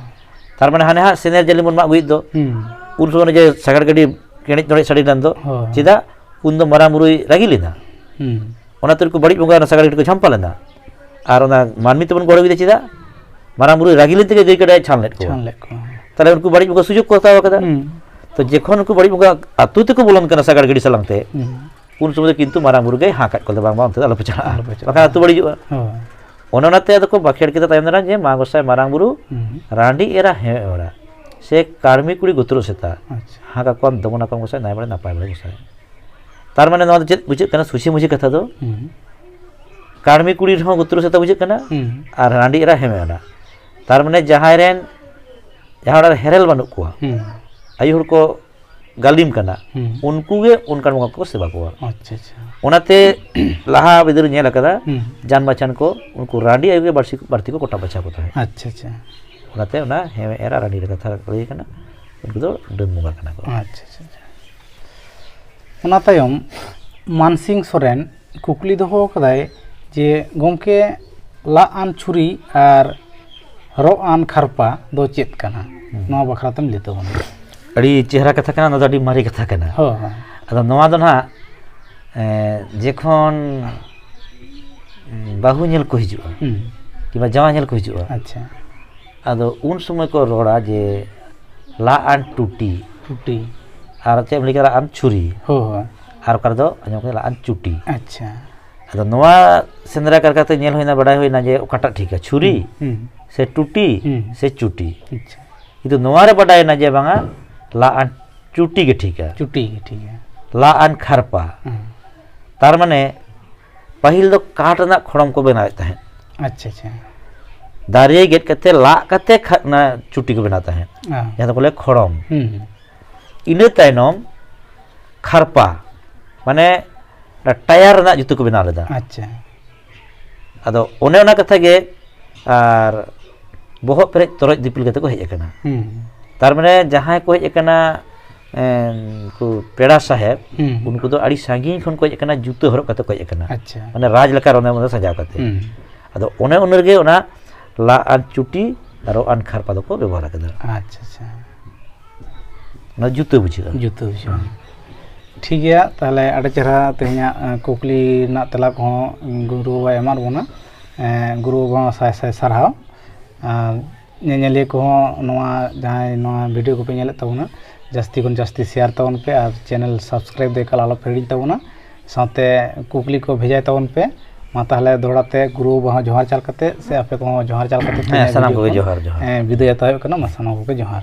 ᱛᱟᱨ ᱢᱟᱱᱮ ᱦᱟᱱᱮ ᱦᱟᱸᱜ ᱥᱮᱱᱮᱨ ᱡᱟᱹᱞᱤ ᱵᱚᱱ ᱢᱟᱜ ᱟᱹᱜᱩᱭᱮᱫ ᱫᱚ, ᱦᱩᱸ᱾ ᱩᱱ ᱥᱚᱢᱚᱭ ᱡᱮ ᱥᱟᱜᱟᱲ ᱜᱟᱹᱰᱤ ᱠᱮᱬᱮᱡ ᱴᱚᱲᱮᱡ ᱥᱟᱰᱮ ᱞᱮᱱ ᱫᱚ, ᱦᱳᱭ᱾ ᱪᱮᱫᱟᱜ? ᱩᱱ ᱫᱚ ᱢᱟᱨᱟᱝ ᱵᱩᱨᱩᱭ ᱨᱟᱹᱜᱤ ᱞᱮᱱᱟ᱾ ᱦᱩᱸ᱾ ᱚᱱᱟᱛᱮ ᱩᱱᱠᱩ ᱵᱟᱹᱲᱤᱡ ᱵᱚᱸᱜᱟ ᱚᱱᱟ ᱥᱟᱜᱟᱲ ᱜᱟᱹᱰᱤ ᱠᱚ ᱡᱷᱟᱢᱯᱟ ᱞᱮᱱᱟ᱾ ᱟᱨ ᱚᱱᱟ ᱢᱟᱹᱱᱢᱤ ᱛᱮᱵᱚᱱ ᱜᱚᱲᱚ ᱠᱮᱫᱟ ᱪᱮᱫᱟᱜ? ᱢᱟᱨᱟᱝ ᱵᱩᱨᱩᱭ ᱨᱟᱹᱜᱤ ᱞᱮᱱ ᱛᱮᱜᱮ ᱜᱟᱹᱭ ᱠᱟᱰᱟᱭ ᱪᱷᱟᱱ ᱞᱮᱫ ᱠᱚᱣᱟ᱾ ᱪᱷᱟᱱ ᱞᱮᱫ ᱠᱚᱣᱟ᱾ ᱛᱟᱦᱞᱮ ᱩᱱᱠᱩ ᱵᱟᱹᱲᱤᱡ ᱵᱚᱸᱜᱟ ᱥᱩᱡᱳᱜᱽ ᱠᱚ ᱦᱟᱛᱟᱣ ᱠᱟᱫᱟ᱾ ᱦᱩᱸ᱾ ᱛᱚ ᱡᱚᱠᱷᱚᱱ ᱩᱱᱠᱩ ᱵᱟᱹᱲᱤᱡ ᱵᱚᱸᱜᱟ ᱟᱹᱛᱩ ᱛᱮᱠᱚ ᱵᱚᱞᱚᱱ ᱠᱟᱱᱟ ᱥᱟᱜᱟᱲ ᱜᱟᱹᱰᱤ ᱥᱟᱞᱟᱝ ᱛᱮ, ᱦᱩᱸ᱾ ᱩᱱ ᱥᱚᱢᱚᱭ ᱫᱚ ᱠᱤᱱᱛᱩ ᱢᱟᱨᱟᱝ ᱵᱩᱨᱩ ᱜᱮᱭ ᱦᱟᱸᱠ ᱟᱫ ᱠᱚᱣᱟ, ᱵᱟᱝ, ᱵᱟᱝ, ᱚᱱᱛᱮ ᱫᱚ ᱟᱞᱚᱯᱮ ᱪᱟᱞᱟᱜᱼᱟ, ᱟᱞᱚᱯᱮ ᱪᱟᱞᱟᱜᱼᱟ᱾ ᱵᱟᱠᱷᱟᱱ ᱟᱹᱛᱩ ᱵᱟᱹᱲᱤᱡᱚᱜᱼᱟ᱾ ᱦᱳᱭ᱾ ᱚᱱᱮ ᱚᱱᱟᱛᱮ ᱟᱫᱚ ᱠᱚ ᱵᱟᱠᱷᱮᱲ ᱠᱮᱫᱟ ᱛᱟᱭᱚᱢ ᱫᱟᱨᱟᱢ ᱡᱮ, "ᱢᱟ ᱜᱚᱸᱥᱟᱭ ᱢᱟᱨᱟᱝ ᱵᱩᱨᱩ, ᱦᱩᱸ᱾ ᱨᱟᱺᱰᱤ ᱮᱨᱟ ᱦᱮᱢᱮ ᱚᱲᱟᱜ, ᱥᱮ ᱠᱟᱹᱲᱢᱤ ᱠᱩᱲᱤ ᱜᱩᱛᱨᱚ ᱥᱮᱛᱟ, ᱟᱪᱪᱷᱟ᱾ ᱦᱟᱸᱠ ᱟᱠᱚᱣᱟᱢ ᱫᱚᱢᱚᱱ ᱟᱠᱚᱣᱟᱢ ᱜᱚᱸᱥᱟᱭ, ᱱᱟᱭ ᱵᱟᱲᱮ ᱱᱟᱯᱟᱭ ᱵᱟᱲᱮ ᱜᱚᱸᱥᱟᱭ᱾" ᱛᱟᱨ ᱢᱟᱱᱮ ᱱᱚᱣᱟ ᱫᱚ ᱪᱮᱫ ᱵᱩᱡᱷᱟᱹᱜ ᱠᱟᱱᱟ? ᱥᱩᱥᱤ ᱢᱩᱥᱤ ᱠᱟᱛᱷᱟ ᱫᱚ, ᱦᱩᱸ᱾ ᱠᱟᱹᱲᱢᱤ ᱠᱩᱲᱤ ᱨᱮᱦᱚᱸ ᱜᱩᱛᱨᱚ ᱥᱮᱛᱟ ᱵᱩᱡᱷᱟᱹᱜ ᱠᱟᱱᱟ, ᱦᱩᱸ᱾ ᱟᱨ ᱨᱟᱺᱰᱤ ᱮᱨᱟ ᱦᱮᱢᱮ ᱚᱲᱟᱜ᱾ ᱛᱟᱨ ᱢᱟᱱᱮ ᱡᱟᱦᱟᱸᱭ ᱨᱮᱱ, ᱡᱟᱦᱟᱸ ᱚᱲᱟᱜ ᱨᱮ ᱦᱮᱨᱮᱞ ᱵᱟᱹᱱᱩᱜ ᱠᱚᱣᱟ, ᱦᱩᱸ᱾ ᱟᱭᱩ ᱦᱚᱲ ᱠᱚ ᱜᱟᱹᱞᱤᱢ ᱠᱟᱱᱟ, ᱦᱩᱸ᱾ ᱩᱱᱠᱩ ᱜᱮ ᱚᱱᱠᱟᱱ ᱵᱚᱸᱜᱟ ᱠᱚ ᱥᱮᱵᱟ ᱠᱚᱣᱟ᱾ ᱟᱪᱪᱷᱟ, ᱟᱪᱪᱷᱟ᱾ ᱚᱱᱟᱛᱮ ᱞᱟᱦᱟ ᱵᱤᱫᱟᱹᱞ ᱧᱮᱞ ᱟᱠᱟᱫᱟ, ᱦᱩᱸ᱾ ᱡᱟᱱ ᱵᱟᱪᱷᱟᱱ ᱠᱚ ᱩᱱᱠᱩ ᱨᱟᱺᱰᱤ ᱟᱭᱳ ᱜᱮ ᱵᱟᱹᱲᱛᱤ, ᱵᱟᱹᱲᱛᱤ ᱠᱚ ᱠᱚᱴᱟ ᱵᱟᱪᱷᱟ ᱠᱚ ᱛᱟᱦᱮᱸᱫ᱾ ᱟᱪᱪᱷᱟ, ᱟᱪᱪᱷᱟ᱾ ᱚᱱᱟᱛᱮ ᱚᱱᱟ ᱦᱮᱢᱮ ᱮᱨᱟ ᱨᱟᱺᱰᱤ ᱨᱮ ᱠᱟᱛᱷᱟ ᱞᱟᱹᱭ ᱠᱟᱱᱟ, ᱩᱱᱠᱩ ᱫᱚ ᱰᱟᱹᱱ ᱵᱚᱸᱜᱟ ᱠᱟᱱᱟ ᱠᱚ᱾ ᱟᱪᱪᱷᱟ, ᱟᱪᱪᱷᱟ, ᱟᱪᱪᱷᱟ᱾ ᱚᱱᱟ ᱛᱟᱭᱚᱢ ᱢᱟᱱᱥᱤᱝ ᱥᱚᱨᱮᱱ ᱠᱩᱠᱞᱤ ᱫᱚᱦᱚ ᱟᱠᱟᱫᱟᱭ ᱡᱮ, "ᱜᱚᱢᱠᱮ, ᱞᱟᱜ ᱟᱱ ᱪᱷᱩᱨᱤ ᱟᱨ ᱨᱚᱜ ᱟᱱ ᱠᱷᱟᱨᱯᱟ ᱫᱚ ᱪᱮᱫ ᱠᱟᱱᱟ?" ᱦᱩᱸ᱾ ᱱᱚᱣᱟ ᱵᱟᱠᱷᱨᱟ ᱛᱮᱢ ᱞᱟᱹᱭ ᱛᱟᱵᱚᱱᱟ᱾ ᱟᱹᱰᱤ ᱪᱮᱦᱨᱟ ᱠᱟᱛᱷᱟ ᱠᱟᱱᱟ, ᱱᱚᱣᱟ ᱫᱚ ᱟᱹᱰᱤ ᱢᱟᱨᱮ ᱠᱟᱛᱷᱟ ᱠᱟᱱᱟ᱾ ᱦᱳᱭ, ᱦᱳᱭ᱾ ᱟᱫᱚ ᱱᱚᱣᱟ ᱫᱚ ᱱᱟᱦᱟᱜ, ᱮ, ᱡᱚᱠᱷᱚᱱ ᱵᱟᱹᱦᱩ ᱧᱮᱞ ᱠᱚ ᱦᱤᱡᱩᱜᱼᱟ, ᱦᱩᱸ᱾ ᱠᱤᱝᱵᱟ ᱡᱟᱶᱟᱭ ᱧᱮᱞ ᱠᱚ ᱦᱤᱡᱩᱜᱼᱟ, ᱟᱪᱪᱷᱟ᱾ ᱟᱫᱚ ᱩᱱ ᱥᱚᱢᱚᱭ ᱠᱚ ᱨᱚᱲᱟ ᱡᱮ, "ᱞᱟᱜ ᱟᱱ ᱴᱩᱴᱤ", ᱴᱩᱴᱤ᱾ ᱟᱨ ᱪᱮᱫ ᱮᱢ ᱞᱟᱹᱭ ᱠᱮᱫᱟ, "ᱞᱟᱜ ᱟᱱ ᱪᱷᱩᱨᱤ"? ᱦᱳᱭ, ᱦᱳᱭ᱾ ᱟᱨ ᱚᱠᱟ ᱨᱮᱫᱚ ᱟᱸᱡᱚᱢ ᱠᱮᱫᱟ, "ᱞᱟᱜ ᱟᱱ ᱪᱩᱴᱤ"᱾ ᱟᱪᱪᱷᱟ᱾ ᱟᱫᱚ ᱱᱚᱣᱟ ᱥᱮᱸᱫᱽᱨᱟ ᱠᱟᱨᱠᱟ ᱛᱮ ᱧᱮᱞ ᱦᱩᱭᱱᱟ, ᱵᱟᱰᱟᱭ ᱦᱩᱭᱱᱟ ᱡᱮ ᱚᱠᱟᱴᱟᱜ ᱴᱷᱤᱠᱟ, ᱪᱷᱩᱨᱤ ᱦᱩᱸ, ᱦᱩᱸ᱾ ᱥᱮ ᱴᱩᱴᱤ ᱦᱩᱸ᱾ ᱥᱮ ᱪᱩᱴᱤ᱾ ᱟᱪᱪᱷᱟ᱾ ᱠᱤᱱᱛᱩ ᱱᱚᱣᱟ ᱨᱮ ᱵᱟᱰᱟᱭᱮᱱᱟ ᱡᱮ ᱵᱟᱝᱟ, ᱞᱟᱜ ᱟᱱ ᱪᱩᱴᱤ ᱜᱮ ᱴᱷᱤᱠᱟ᱾ ᱪᱩᱴᱤ ᱜᱮ ᱴᱷᱤᱠᱟ᱾ ᱞᱟᱜ ᱟᱱ ᱠᱷᱟᱨᱯᱟ᱾ ᱦᱩᱸ᱾ ᱛᱟᱨ ᱢᱟᱱᱮ ᱯᱟᱹᱦᱤᱞ ᱫᱚ ᱠᱟᱴ ᱨᱮᱱᱟᱜ ᱠᱷᱚᱲᱚᱢ ᱠᱚ ᱵᱮᱱᱟᱣᱮᱫ ᱛᱟᱦᱮᱸᱫ᱾ ᱟᱪᱪᱷᱟ, ᱟᱪᱪᱷᱟ᱾ ᱫᱟᱨᱮ ᱜᱮᱫ ᱠᱟᱛᱮ, ᱞᱟᱜ ᱠᱟᱛᱮ ᱠᱷᱟ-, ᱚᱱᱟ ᱪᱩᱴᱤ ᱠᱚ ᱵᱮᱱᱟᱣ ᱛᱟᱦᱮᱸᱫ, ᱚ᱾ ᱡᱟᱦᱟᱸ ᱫᱚᱠᱚ ᱞᱟᱹᱭᱟ ᱠᱷᱚᱲᱚᱢ᱾ ᱦᱩᱸ, ᱦᱩᱸ᱾ ᱤᱱᱟᱹ ᱛᱟᱭᱱᱚᱢ ᱠᱷᱟᱨᱯᱟ, ᱢᱟᱱᱮ ᱚᱱᱟ ᱴᱟᱭᱟᱨ ᱨᱮᱱᱟᱜ ᱡᱩᱛᱟᱹ ᱠᱚ ᱵᱮᱱᱟᱣ ᱞᱮᱫᱟ᱾ ᱟᱪᱪᱷᱟ᱾ ᱟᱫᱚ ᱚᱱᱮ ᱚᱱᱟ ᱠᱟᱛᱷᱟ ᱜᱮ, ᱟᱨ ᱵᱚᱦᱚᱜ ᱯᱮᱨᱮᱡ ᱛᱚᱨᱚᱡ ᱫᱤᱯᱤᱞ ᱠᱟᱛᱮ ᱠᱚ ᱦᱮᱡ ᱟᱠᱟᱱᱟ᱾ ᱦᱩᱸ᱾ ᱛᱟᱨ ᱢᱟᱱᱮ ᱡᱟᱦᱟᱸᱭ ᱠᱚ ᱦᱮᱡ ᱟᱠᱟᱱᱟ, ᱮᱸ, ᱩᱱᱠᱩ ᱯᱮᱲᱟ ᱥᱟᱦᱮᱵ, ᱦᱩᱸ᱾ ᱩᱱᱠᱩ ᱫᱚ ᱟᱹᱰᱤ ᱥᱟᱺᱜᱤᱧ ᱠᱷᱚᱱ ᱠᱚ ᱦᱮᱡ ᱟᱠᱟᱱᱟ, ᱡᱩᱛᱟᱹ ᱦᱚᱨᱚᱜ ᱠᱟᱛᱮ ᱠᱚ ᱦᱮᱡ ᱟᱠᱟᱱᱟ᱾ ᱟᱪᱪᱷᱟ᱾ ᱢᱟᱱᱮ ᱨᱟᱡᱽ ᱞᱮᱠᱟ ᱨᱚᱸᱫᱮ ᱢᱚᱸᱫᱮ ᱥᱟᱡᱟᱣ ᱠᱟᱛᱮ᱾ ᱦᱩᱸ᱾ ᱟᱫᱚ ᱚᱱᱮ ᱩᱱ ᱨᱮᱜᱮ ᱚᱱᱟ ᱞᱟᱜ ᱟᱱ ᱪᱩᱴᱤ ᱟᱨ ᱨᱚᱜ ᱟᱱ ᱠᱷᱟᱨᱯᱟ ᱫᱚᱠᱚ ᱵᱮᱵᱚᱦᱟᱨ ᱟᱠᱟᱫᱟ᱾ ᱟᱪᱪᱷᱟ, ᱟᱪᱪᱷᱟ᱾ ᱚᱱᱟ ᱡᱩᱛᱟᱹ ᱵᱩᱡᱷᱟᱹᱜᱼᱟ᱾ ᱡᱩᱛᱟᱹ ᱵᱩᱡᱷᱟᱹᱜᱼᱟ᱾ ᱦᱩᱸ᱾ ᱴᱷᱤᱠ ᱜᱮᱭᱟ, ᱛᱟᱦᱞᱮ ᱟᱹᱰᱤ ᱪᱮᱦᱨᱟ ᱛᱮᱦᱮᱧᱟᱜ, ᱮᱸ, ᱠᱩᱠᱞᱤ ᱨᱮᱱᱟᱜ ᱛᱮᱞᱟ ᱠᱚᱦᱚᱸ ᱜᱩᱨᱩ ᱵᱟᱵᱟᱭ ᱮᱢᱟᱫ ᱵᱚᱱᱟ᱾ ᱮᱸ, ᱜᱩᱨᱩ ᱵᱟᱵᱟ ᱦᱚᱸ ᱥᱟᱭ ᱥᱟᱭ ᱥᱟᱨᱦᱟᱣ᱾ ᱟᱨ ᱧᱮᱧᱮᱞᱤᱭᱟᱹ ᱠᱚᱦᱚᱸ ᱱᱚᱣᱟ ᱡᱟᱦᱟᱸᱭ ᱱᱚᱣᱟ video ᱠᱚᱯᱮ ᱧᱮᱞᱮᱫ ᱛᱟᱵᱚᱱᱟ, ᱡᱟᱹᱥᱛᱤ ᱠᱷᱚᱱ ᱡᱟᱹᱥᱛᱤ ᱥᱮᱭᱟᱨ ᱛᱟᱵᱚᱱ ᱯᱮ ᱟᱨ ᱪᱮᱱᱮᱞ ᱥᱟᱵᱥᱠᱨᱟᱭᱤᱵ ᱫᱚ ᱮᱠᱟᱞ ᱟᱞᱚᱯᱮ ᱦᱤᱲᱤᱧ ᱛᱟᱵᱚᱱᱟ᱾ ᱥᱟᱶᱛᱮ ᱠᱩᱠᱞᱤ ᱠᱚ ᱵᱷᱮᱡᱟᱭ ᱛᱟᱵᱚᱱ ᱯᱮ᱾ ᱢᱟ ᱛᱟᱦᱚᱞᱮ ᱫᱚᱦᱲᱟ ᱛᱮ ᱜᱩᱨᱩ ᱵᱟᱵᱟ ᱦᱚᱸ ᱡᱚᱦᱟᱨ ᱪᱟᱞ ᱠᱟᱛᱮ ᱥᱮ ᱟᱯᱮ ᱠᱚᱦᱚᱸ ᱡᱚᱦᱟᱨ ᱪᱟᱞ ᱠᱟᱛᱮ ᱦᱮᱸ, ᱥᱟᱱᱟᱢ ᱠᱚᱜᱮ ᱡᱚᱦᱟᱨ, ᱡᱚᱦᱟᱨ᱾ ᱵᱤᱫᱟᱹᱭ ᱦᱟᱛᱟᱣ ᱦᱩᱭᱩᱜ ᱠᱟᱱᱟ᱾ ᱢᱟ ᱥᱟᱱᱟᱢ ᱠᱚᱜᱮ ᱡᱚᱦᱟᱨ᱾